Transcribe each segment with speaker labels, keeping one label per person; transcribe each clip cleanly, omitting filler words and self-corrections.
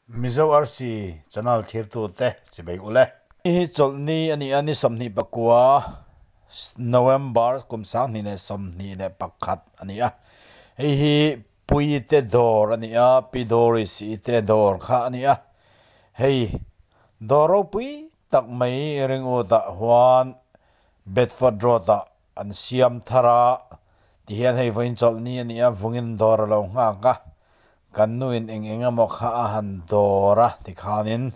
Speaker 1: Mizo Arsi channel thirtute chibei ule. Hi chawlhni a ni a, ni 29 November kum 2021 a ni a. Hei hi Pui te dawr a ni a, Pi Doris i te dawr kha a ni a. Hei dawr ropui tak mai Ringwood ah huan Bedford Road ah an siam thar a, tihian hei vawiin chawlhni a ni a, vungin dawr a lo nghak a, Kan nuin eng eng emaw kha a han dawr a tikhanin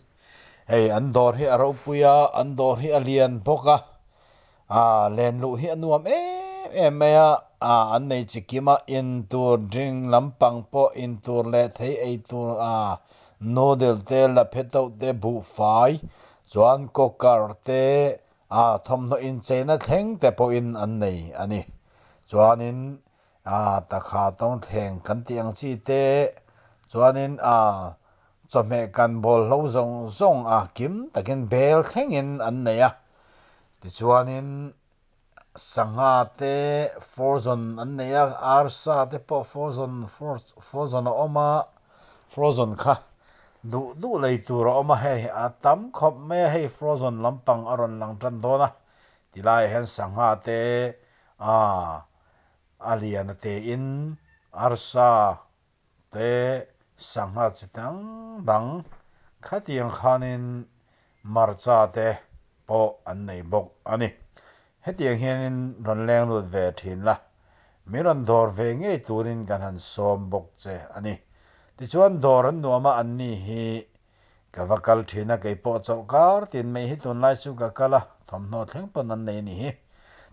Speaker 1: hei an dawr hi a ropui a, an dawr hi a lian bawk a, ah len luh hi a nuam em em mai a, ah an nei chi kim a, in tur drink lampang pawh in tur leh thei ei tur ah noodle te laphetauh te buhfai chuan cooker te ah thawmhnaw incheina thleng te pawhin an nei a ni. Chuanin A takha tawng thleng kan tih ang chi te chuanin a chawhmeh kan bawl hlo zawng zawng a kim takin bel thlengin an nei a. Tichuanin sangha te frozen an nei a, arsa te pawh frozen frozen a awm a, frozen kha duh duh lei tur a awm a hei a tam khawp mai a hei frozen lampang a rawn lang tan dawn a. Tilaiah hian sangha te a A lian a tein arsa te sangha chi dang dang khatiang khanin marcha te pawh an nei bawk a ni. Hetiang hianin rawn leng lut ve thin la, min rawn dawr ve ngei turin kan han sawm bawk che a ni. Tichuan dawr an nuam a an ni hi ka va kal thin a, kei pawh chawlhkar tin mai hi tunlai chu ka kal a, thawmhnaw thleng pawn an nei a ni hi.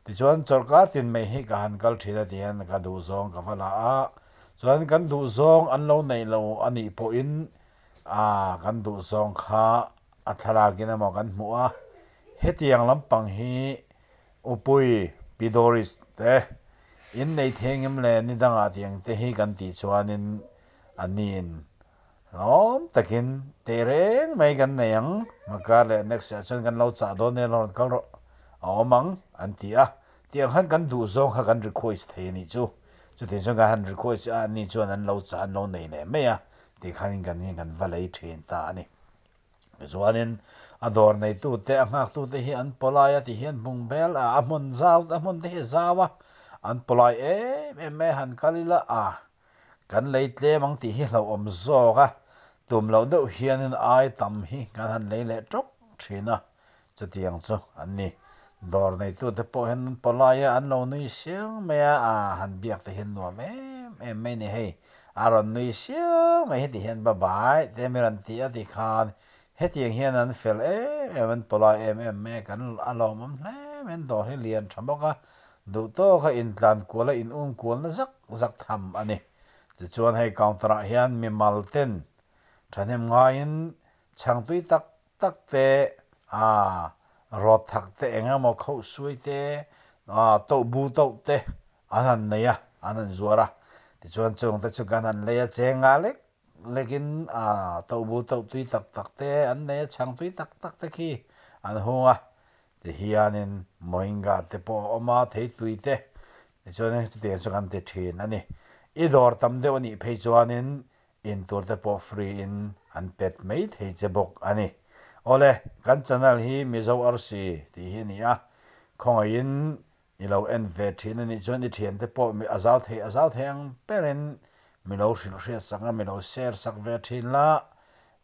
Speaker 1: Tichuan chawlhkar tin mai hi ka han kal thin a ti hian ka duhzawng ka va la a, chuan kan duhzawng an lo neih lo a nih pawhin aa kan duhzawng kha a thlalak in emaw kan hmuh a, hetiang lampang hi Upui, Pi Doris te innei thengim leh ni dangah tiang te hi kan tih chuanin a niin Hlawm takin teh reng mai kan nei ang, Makar leh next ah chuan kan lo chah dawn nia lo rawn kal rawh a awm ang an ti a, tiang khan kan duh zawng kha kan request thei a nih chu, chutiang chuan kan han request a ani chuan an lo chah an lo nei leh mai a tih khanin kan hian kan va lei thin ta a ni. Tichuanin a dawr neitute a nghaktute hi an pawlai a ti hian bung bel a, a hmun zau a hmun te hi a zau a, an pawlai em em mai a han kal ila a. Kan lei tlem ang tih hi hlauhawm zawk a, tum loh deuh hianin ai tam hi kan han lei leh tawk thin a, chutiang chu an ni. Dawr neitute pawh hian an pawlai a, an lo nui siang mai a, aa han biak te hian nuam em em mai ni hei, a rawn nui siang mai heti hian ba bai te mi rawn ti a ti khan hetiang hian an fel em em an pawlai em em mai a, kan a lawmawm hle mai an dawr hi lian tha bawk a, Duh tawk a intlan kual a in um kualna zak zak tham a ni. Tichuan hei counter ah hian mimal ten thahnem ngaiin chhangtui tak tak te a rawt thak te eng emaw khoh suai te a toh bu toh te an han nei a, an han zuar a. Tichuan chung te chu kan han lei a cheng nga lek lekin a toh bu toh tui tak tak te an nei a, chhangtui tak tak te khi an hung a. Ti hianin Mohinga te pawh a awm a, theitui te tichuanin chutiang chu kan ti thin a ni. I dawr tam deuh a nih phei chuanin in tur te pawh free in an pet mai thei che bawk a ni. Awle, kan channel hi Mizo Arsi tih hi a ni a, khawngaihin i lo en ve thin a nih chuan i thiante pawh a zau thei a zau thei ang berin mi lo hrilh hriat sak a, mi lo share sak ve thin la,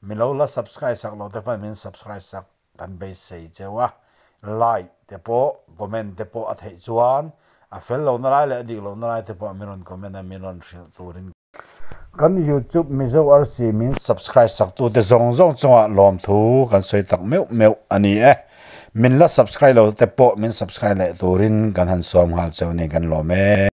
Speaker 1: mi lo la subscribe sak lo te pawhin min subscribe sak Kan beisei cheu a, like te pawh, comment te pawh a theih chuan a fel lohna lai leh a dik lohna lai te pawh min rawn comment a, min rawn hrilh turin. Kan YouTube Mizo RC min subscribe saktute zawng zawng chungah lawmthu kan sawi tak meuh meuh a ni e. Min la subscribe lo te pawh min subscribe leh turin kan han sawm nghal cheu ni kan lawm e.